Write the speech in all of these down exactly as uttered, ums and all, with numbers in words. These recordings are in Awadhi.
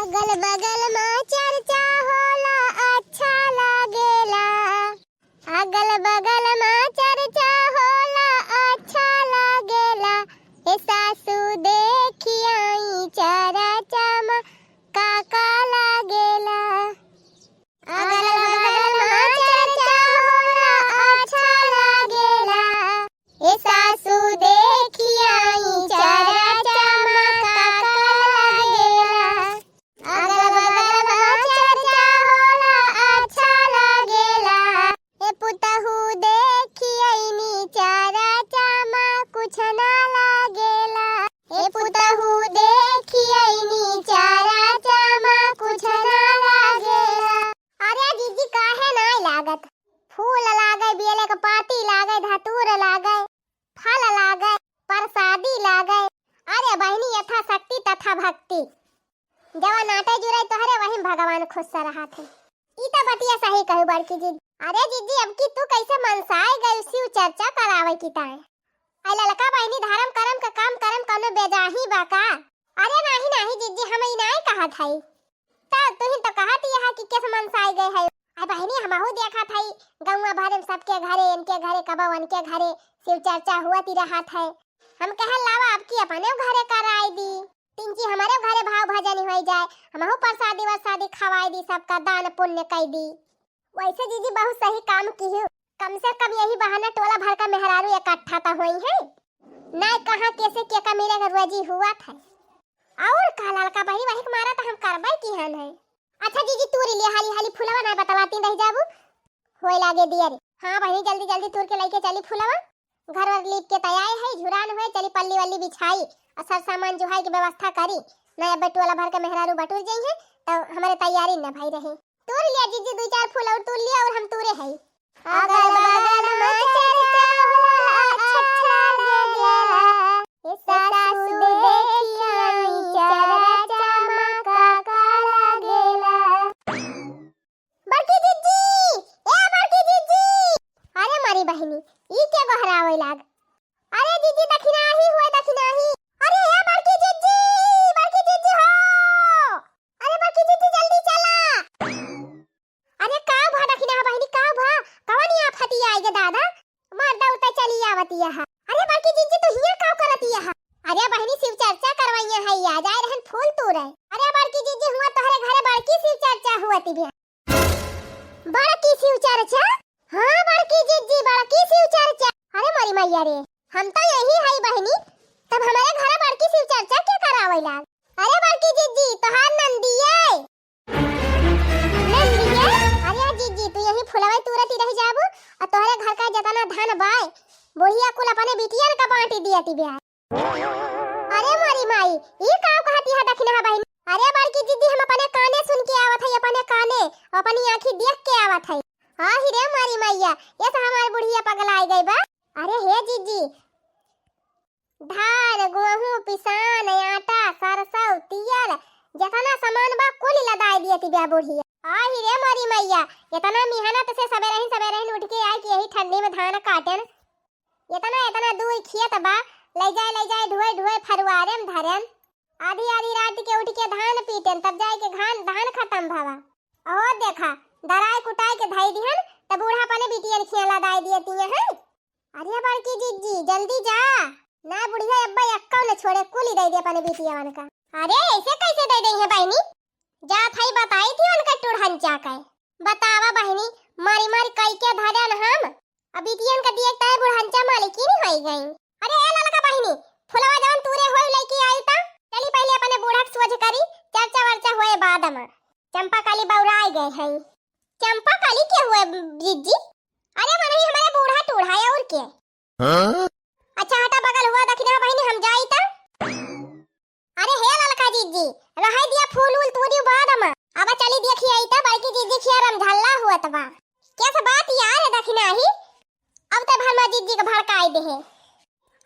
अगल बगल मा चर्चा होला, अच्छा लागेला। अगल बगल मा चर्चा होला, अच्छा लागेला। ए सासू देखी आई चर्चा मा, का का लागेला। अगल बगल मा चर्चा होला, अच्छा लागेला। ए सासू देखी आई चर्चा मा, का का लागेला। अगल बगल मा चर्चा होला, अच्छा लागेला। ए पुतहू देखी आईनी चर्चा मा, कुछ ना लागेला। ए पुतहू देखी आईनी चर्चा मा, कुछ ना लागेला। अरे जिज्जी, काहे नाय लागत? फूल लागे, बेले के पाती लागे, धतूर लागे, फल लागे, प्रसादी लागे। अरे बहिनी, यथाशक्ति तथा भक्ति। जवन आटे जुरे तोहरे, वही में भगवान खुश से रहत है। ई त बतिया सही कहू बड़की जिज्जी। अरे जिज्जी, अब की तू कैसे मनसाए गई शिव चर्चा करावे की ताए? आई ललका बहिनी, धर्म करम के काम करम कौनो बेजाही बा का? अरे नाही नाही जिज्जी, हम ई नाही कहत हई। त तुहिन तो कहत यह कि केस मनसाए गए है। आ बहिनी, हमहू देखत हई गौवा भरे में सबके घरे, इनके घरे कबो उनके घरे शिव चर्चा हुआ ती रहत है। हम कहल लावा अब की अपने घरे कराई दी। तिनकी हमारे घरे भाव भजन होई जाए, हमहू प्रसादी वरसादी खवाई दी, सबका दान पुण्य कई दी। वैसे जिज्जी बहुत सही काम किहू, कम से कम यही बहाने टोला भर का मेहरारू इकट्ठा त होई है, ना कहाँ कैसे के का मिले के रोजी हुआ था। और का ललका बही वही के मारा त हम करबे किहन है। अच्छा जिज्जी, तूरी लिया हाली हाली फुलवा, ना बतलाती रह जाबू, होए लागे दिया रे। हाँ बहिनी, जल्दी जल्दी तूर के लेके चली फुलवा। घर वर लीप के तैयार है, झुरान होए, चली पल्ली वल्ली बिछाई और सर सामान जुहाई के व्यवस्था करी। ना अब टोला भर के मेहरारू बटुर जाई है, तो हमारे तैयारी न भई रहे। तूर लिया जिज्जी, दो चार फूल और तूर लिया और हम तूरे है। अगल बगल मा चर्चा होला, अच्छा लागेला। ए सासू देखी आई चर्चा मा, का का लागेला। बड़की जिज्जी, ए बड़की जिज्जी। अरे मारी बहिनी, ई के गोहरावे लाग? अरे जिज्जी, दखिनाही हुए, दखिनाही। अरे ए बड़की जिज्जी, बड़की जिज्जी हो। अरे बड़की जिज्जी, जल्दी चला। अरे का भा दखिना बहिनी, का भा? कवन आफत आई गे दादा? मर्दा उता चली आवतिया है। अरे बड़की जिज्जी, तू हियां का करतिया है? अरे बहिनी, शिव चर्चा करवइया है, आ जाए रहन फूल तूरे। अरे बड़की जिज्जी, हुआ तोहरे घरे बड़की शिव चर्चा हुआ ती बिया। बड़की शिव चर्चा? हाँ बड़की जिज्जी, बड़की शिव चर्चा। अरे मोरी मैया रे, हम तो यही है बहिनी, तब हमारे घर बड़की शिव चर्चा के करावे लाग? अरे बड़की जिज्जी, तोहार नंदिये। नंदिये? अरे जिज्जी, तू यही फुलवे तुरती रह जाबू, और तोहरे घर का जतना धन बाय, बुढ़िया कुल अपने बिटियन का बांटी दिया ती ब्याह। अरे मोरी माई, ई का कहती है दखिनहा बहिनी? अरे बड़की जिज्जी, हम अपने काने सुन के आवत है, अपने काने, अपनी आँखी देख के आवत है। हाँ ही रे मोरी मैया, ये तो हमार बुढ़िया पगलाई गई बा। अरे हे जिज्जी, धान, गोहूँ, पिसान, आटा, सरसों, तियल, जतना सामान बा, कुल लदाई दिया ती ब्याह बुढ़िया। आ ही रे मोरी मैया, इतना मेहनत से सबेरहिन, सबेरहिन उठ के आई कि यही ठंडी में धान काटेन। इतना, इतना दूर खेत बा, ले जाए, ले जाए, ढोए, ढोए फरुआरे में धरेन। आधी, आधी रात के उठ के धान पीटेन, तब जाए के घान, धान खत्म भवा। अहो देखा, दराई कुटाई के धई दिहन, तब बूढ़ा अपने बिटियन खिया लदाई दिए तिया हैं। अरे बड़की जिज्जी, जल्दी जा, ना बुढ़िया अब्बा एक्का न छोड़े, कुली दे दे अपने बिटियावन का। अरे ऐसे कैसे दे दे है बहिनी? जात हई बताई थी उनका टुढ़न चाके। बतावा बहिनी, मारी मारी कई के धरन हम। अब बिटियन का दिए ताए बुढ़न चा मालिकिन होई गई। अरे ए ललका बहिनी, फुलवा जवन तूरे होई लेके आई ता। चली पहले अपने बूढ़ा के सोझ करी, चर्चा वर्चा होए बाद में। चंपा काली बौराई गए हैं। चंपा काली के हुए जिज्जी? अरे मनई हमारे बूढ़ा टूढ़ा है और के। हाँ? अच्छा हटा बगल हुआ दखिना बहिनी हम जाई ता। अरे हे ललका जिज्जी, रहे दिया फूल उल तूरी बाद में। अब चली देखी आई ता बड़की जिज्जी खिया रमझल्ला हुआ तबा। कैसे बात यार है दखिना ही? अब ते भरमा जिज्जी के भड़काई दे है।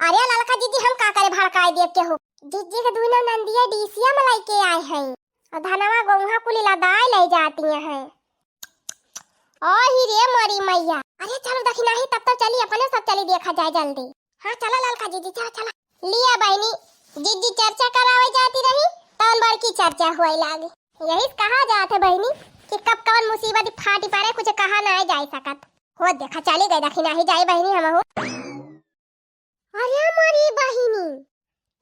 अरे ललका जिज्जी हम का करे भड़काई दे के हो? जिज्जी के दुनो नंदिया डीसिया में लेके आए हैं। और धनवा गोंघा कुली लदाई ले जाती हैं। ओ ही रे मोरी मैया। अरे चलो दखिना ही तब तो चली अपने सब चली देखा जाए जल्दी। हाँ चला ललका जिज्जी चला चला। लिया बहिनी, जिज्जी चर्चा करावे जाती रही, तौन बड़की चर्चा हुए लागे। यही से कहा जात है बहिनी कि कब कवन मुसीबत फाटी पड़े, कुछ कहा नाहीं जाए सकत। हो देखा, चली गई दखिनाही, जाई बहिनी हमहू। अरे मोरी बहिनी,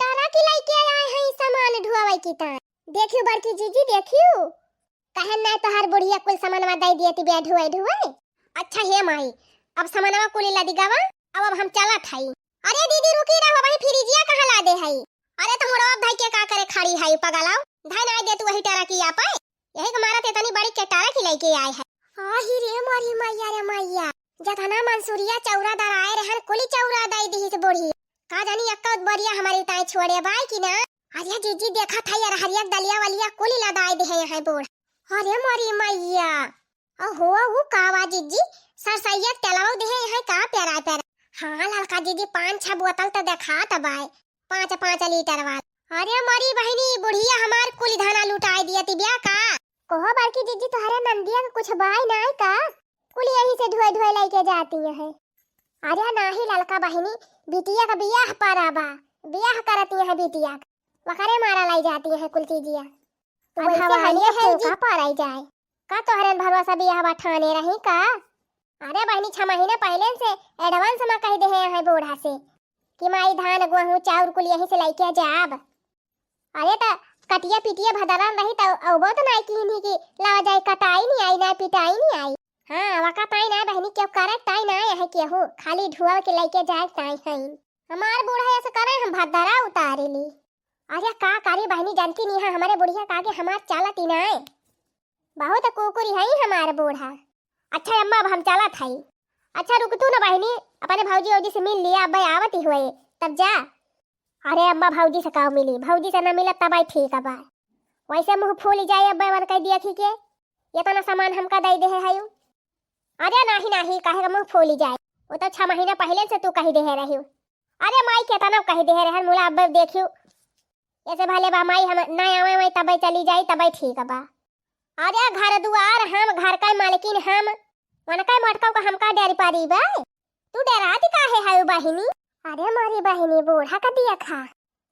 टरक लइके आए हैं सामान ढुआवे की ताई। देखियो बड़की जीजी, देखियो, कहेन नाहीं तोहार बुढ़िया कुल सामानवा दे दिए ती बिया ढुआई ढुआई। अच्छा हे माई, अब सामानवा कुल लदि गवा, अब, अब हम चलत हई। अरे दीदी रुकी रहो, वही फ्रिजिया कहाँ लादे हई? अरे तो मुड़वा धई के का करे खड़ी हई पगलाओ, धई नाहीं दे तू वही टरकिया पे। यही के मारत इतनी बड़ी केटारा की लइके आए है। आही रे मोरी मैया रे मैया, जतना मंसूरिया चौरा दराए रहन, कुली चौरा दई दिहिस बुढ़ी। का जानी एक्का बोरिया हमारी ताई छोड़े बाय कि ना। अरे जीजी देखत है यार, हरिया दलिया वलिया कुली लदाए दे है यहाँ बूढ़। अरे मोरी मैया, ओहो, ऊ का वा जीजी, सरसैया के तेलवा दे है यहाँ का प्यारा प्यारा। हाँ ललका जीजी, पाँच छह बोतल तो देखात बाय, पाँच पाँच लीटर वाला। अरे मोरी बहिनी, बुढ़िया हमार कुल धना लुटाए दिया ती बिया का? कहो बड़की जीजी, तोहरे नंदिया के कुछ बाय नाय का? कुल यहीं से ढोए ढोए लइके जाती है। अरे नाही ललका बहिनी, बिटिया का बियाह परा बा, बियाह करती है बिटिया का, वकरे मारा लाई जाती है कुल चीजिया। तो अब वैसे हवाले हइये है जी। का पराई जाए? का तोहरे भरोसा बियाह बा ठाने रही का? अरे बहिनी, छह महीने पहले से advance में कह दे हैं बूढ़ा से कि माई धान, गेहूं, चाउर कुल यहीं से लइके जाब। अरे त कटिया पिटिया भदरन रही त अउबो त नाई कीन्ही कि लावा जाए कटाई नहीं आई, ना पिटाई नहीं आई। हाँ, वका ताई ना बहिनी, केहू करे ताई ना है केहू, खाली ढुआ के लइके जाए ताई है। हमार बूढ़ा ऐसे करे, हम भदरा उतारे ली। अरे का करी बहिनी, जानती नहीं है हमारे बुढ़िया का आगे हमार चालत ही ना है। बहुत कुकुरी है हमार बूढ़ा। अच्छा अम्मा, अब हम चलत हई। अच्छा रुक तू ना बहिनी, अपने भौजी औजी से मिल लिया, अब आवत ही हुए, तब जा। अरे अम्मा, भौजी से का मिली, भौजी से ना मिला तब आई ठीक बा। वैसे मुँह फूली जाए अब मन कह दिया थी के, इतना सामान हमका दे दे है। अरे नाही नाही, काहे का मुँह फूली जाए, वो तो छह महीना पहले से तू कही दे रही। अरे माई केतना कही दे रहन, मुला अब देखियो, ऐसे भले बा माई, हम ना आवे माई, तबे चली जाई, तबे ठीक बा। अरे घर दुआर हम, घर का मालकिन हम, उनका मटका का हमका डर पारी बा। तू डरात काहे है बहिनी? अरे मोरी बहिनी, बूढ़ा का देखा।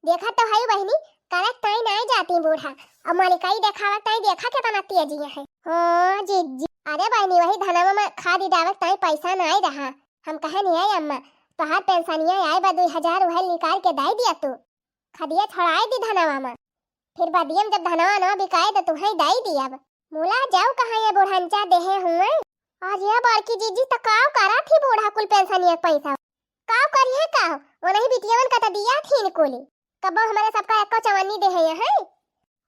देखा तो है बहिनी, करत ताई नाई जाती बूढ़ा, अब मलिकाई देखावत ताई देखा केतना तेजी है। हाँ जीजी, अरे बहिनी, वही धनवा में खाद डावत ताई पैसा नाई रहा। हम कहे नहीं है अम्मा, तोहार पेंशनिया आए बा दुई हजार, वही निकाल के दे दिया तू। खदिया छोड़ाए दी धनवा में, फिर बदियम जब धनवा ना बिकाए तो तुहें दे दियब। मुला जाऊ कहाँ ये बुढ़ंचा देहे हुए। और ये बड़की जीजी त काव करा थी बूढ़ा कुल पेंशनिया के पैसा। काव करिए काव, वो नहीं बिटियवन का त दिया थी इनको ले। कब्बो हमारे सबका एको चवन्नी देहे यहाँ।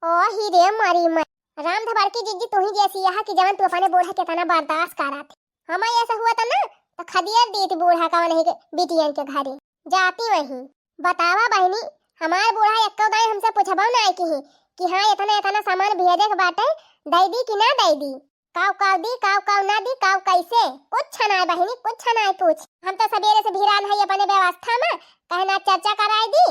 ओ ही रे मरी मैं। राम ध बड़की जीजी तू ही जैसी यहाँ की जवन तू अपने बूढ़ा के तना बर्दाश्त करा थी। हमारे ऐसा हुआ था ना, तो खदिया दी थी बूढ़ा का नहीं के बिटियन के घरे। जाती वहीं। बतावा बहिनी, हमार बूढ़ा एक्को दाई हमसे पूछबो नाई किही कि हाँ, एतना एतना सामान भेजे के बाटे, दई दी कि ना दई दी, काव काव दी, काव काव ना दी, काव कैसे, कुछ नाई बहिनी, कुछ नाई पूछ। हम तो सबेरे से भिरान है अपने व्यवस्था में, कहे ना चर्चा कराई दी,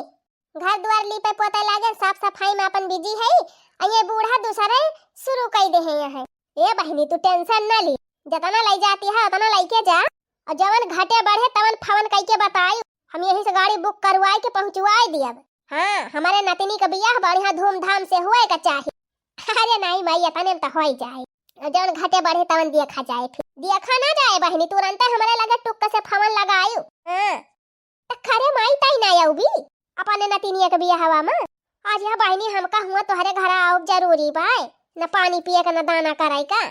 घर दुआर लीपे पोते लागे, साफ सफाई में अपन बिजी है, आ ये बूढ़ा दूसरे शुरू कई दे है यहाँ। ए बहिनी, तू tension न ली, जतना लई जाती है, उतना लइके जा, और जवन घटे बढ़े, तवन फवन कइके बताई, हम यहीं से गाड़ी book करवाई के पहुँचवाई दियब। हाँ, हमारे नतिनी का बियाह बढ़िया धूमधाम से हुए का चाही। अरे नहीं माई, एतने में तो होई जाए, और जवन घटे बढ़े, तवन देखा जाए, फिर देखा ना जाए बहिनी, तुरंते हमारे लगे टुक्क से फवन लगायु। हाँ। त खरे माई ताई ना आउबी अपने नतिनिया के बियाहवा में। आज यह बहिनी हमका हुआ तोहरे घरा आउब जरूरी बाय, न पानी पिए का न दाना करे का।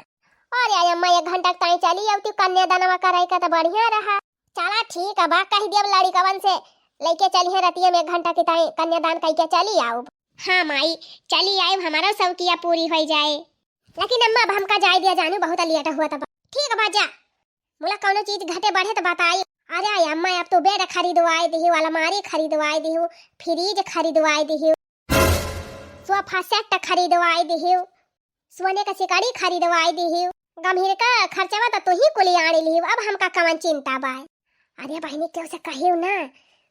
अरे अम्मा एक घंटा के ताई चली आउती कन्यादानवा करे का त बढ़िया रहा। चला ठीक है बा, कह दियब लड़िकवन से लइके चलिहे रतिया में एक घंटा की ताई कन्यादान कइके चली आउब। हाँ माई, चली आइब, हमारा शौकिया पूरी होई जाए। लेकिन अम्मा अब हमका जाए दिया जानू, बहुत लेट हुआ त बा। ठीक बा जा। मुला कौनो चीज घटे बढ़े त बताई। अरे अम्मा, अब तो bed खरीदवाए दिहियो, अलमारी खरीदवाए दिहियो, fridge खरीदवाए दिहियो, sofa set खरीदवाए दिहियो, सोने का सिकड़ी खरीदवाए दिहियो। गम्हीर का खर्चवा त तू ही कुली आने लिहियो, अब हमका कवन चिंता बाय। अरे बहिनी, केहू से कहियो ना,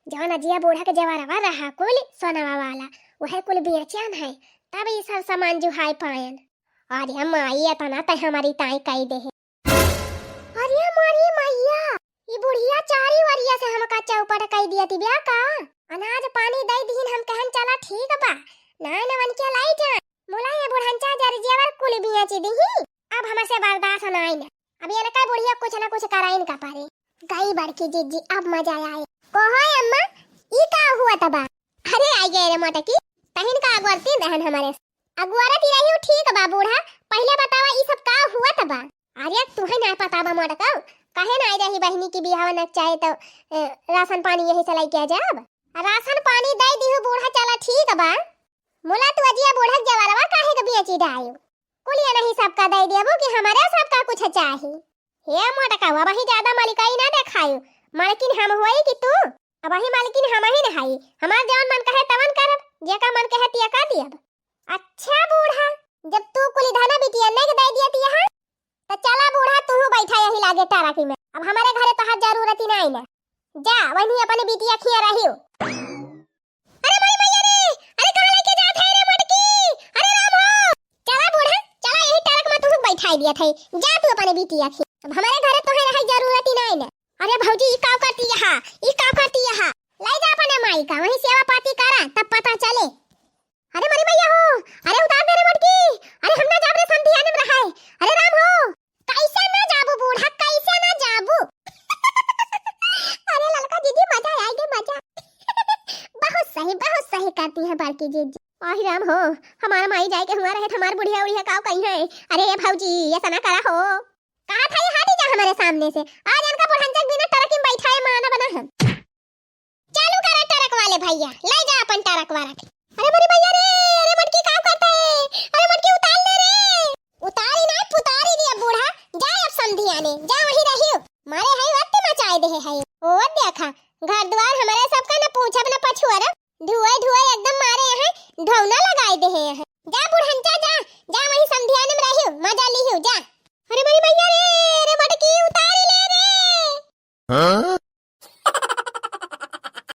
जवन अजिया बूढ़ा के जेवरवा रहा कुल सोनवा वाला, वह कुल बेचन है, तब ये सब सामान जुहाए पायन। अरे माई, एतना त हमारी ताई कई दे है। अरे मोरी मैया, ई बुढ़िया चारी वरिया से हमका चौपट कई दिया ती ब्या का? अनाज पानी दई दीन, हम कहन चला ठीक बा, नाय नवन के लाई जाए। मुला ये बुढ़ंचा जरजियावा कुल बियाची दिही, अब हमसे बर्दाश्त नाई ना। अब ये ना कई बुढ़िया कुछ ना कुछ कराइन का पारे। गई बड़की जिज्जी, अब मजा आए। कहो अम्मा, ई का हुआ तबा? अरे आई गए रे मोटकी, तहिन का अगोरती रहन हमरे। अगोरत ही रही ठीक बा बूढ़ा, पहिले बतावा ई सब का हुआ तबा? अरे तुहे ना पता बा मोटका, कहे ना आई रही बहिनी की बियाह न चाहे तो, ए, राशन पानी यही से लेके आ जाब। राशन पानी दे दिहु बूढ़ा, चला ठीक बा। मुला तू अजिया बूढ़ा के जवारवा काहे के बियाची डायो? कुलिया नहीं सबका दे देबो कि हमारे सबका कुछ चाही। हे मोटका, अब ही ज्यादा मलिकाई ना देखायो। मालकिन हम होई कि तू? अब ही मालकिन हम ही न हई। हमार जवन मन कहे तवन करब, जेका मन कहे तिया का दियब। अच्छा बूढ़ा, जब तू कुली धना बिटिया नहीं के दे दिया तिया है, तो चला बूढ़ा तू बैठा यही लागे टरकी में। अब हमारे घरे तोहार जरूरत ही नहीं ना। जा वही अपने बिटिया खिया रहियो। अरे मोरी मैया रे, अरे कहाँ लेके जात है रे मोटकी? अरे राम हो, चला बूढ़ा, चला यही टरक में तुहू बैठाई दिया था। जा तू अपने बिटिया खी, अब हमारे घरे तोहे रहे जरूरत ही नहीं ना। अरे भौजी, ई का करती यहाँ, ई का करती यहाँ? ले जा अपने माई का, वहीं सेवा पाती करा, तब पता चले। अरे मोरी मैया हो, अरे उतार दे रे मोटकी, अरे हम ना जाब रे, समधियाने में रहाए। अरे राम हो, कैसे ना जाबू बूढ़ा, कैसे ना जाबू? अरे ललका जीजी, मजा आए गे, मजा। बहुत सही, बहुत सही करती है बड़की जीजी। आही राम हो, हमार माई जाए के हुआ रहे, हमार बुढ़िया उढ़िया काव कही है। अरे भौजी, ऐसा ना करा हो। कहा था ये हटी जा हमारे सामने से, आज इनका बुढ़ंचक बिना टरक में बैठाए माना बना हम। चालू करा टरक वाले भैया, ले जा अपन टरक वाला के। अरे मोरी भैया रे, अरे मटकी का करता है? अरे मटकी उतार ले रे। उतारी ना, पुतारी दिया बूढ़ा, जा अब समधियाने, जा वहीं रहियो। मारे है वत्ती मचाए दे है। ओ देखा, घर द्वार हमारे सबका न पूछब न पछुअरब, धुए धुए एकदम मारे यहाँ ढौना लगाए दे है यहाँ। जा बुढ़ंचा जा, जा वहीं समधियाने में रहियो, मजा लिहियो, जा। अरे मोरी भैया रे, अरे मटकी उतारी ले रे। हाँ?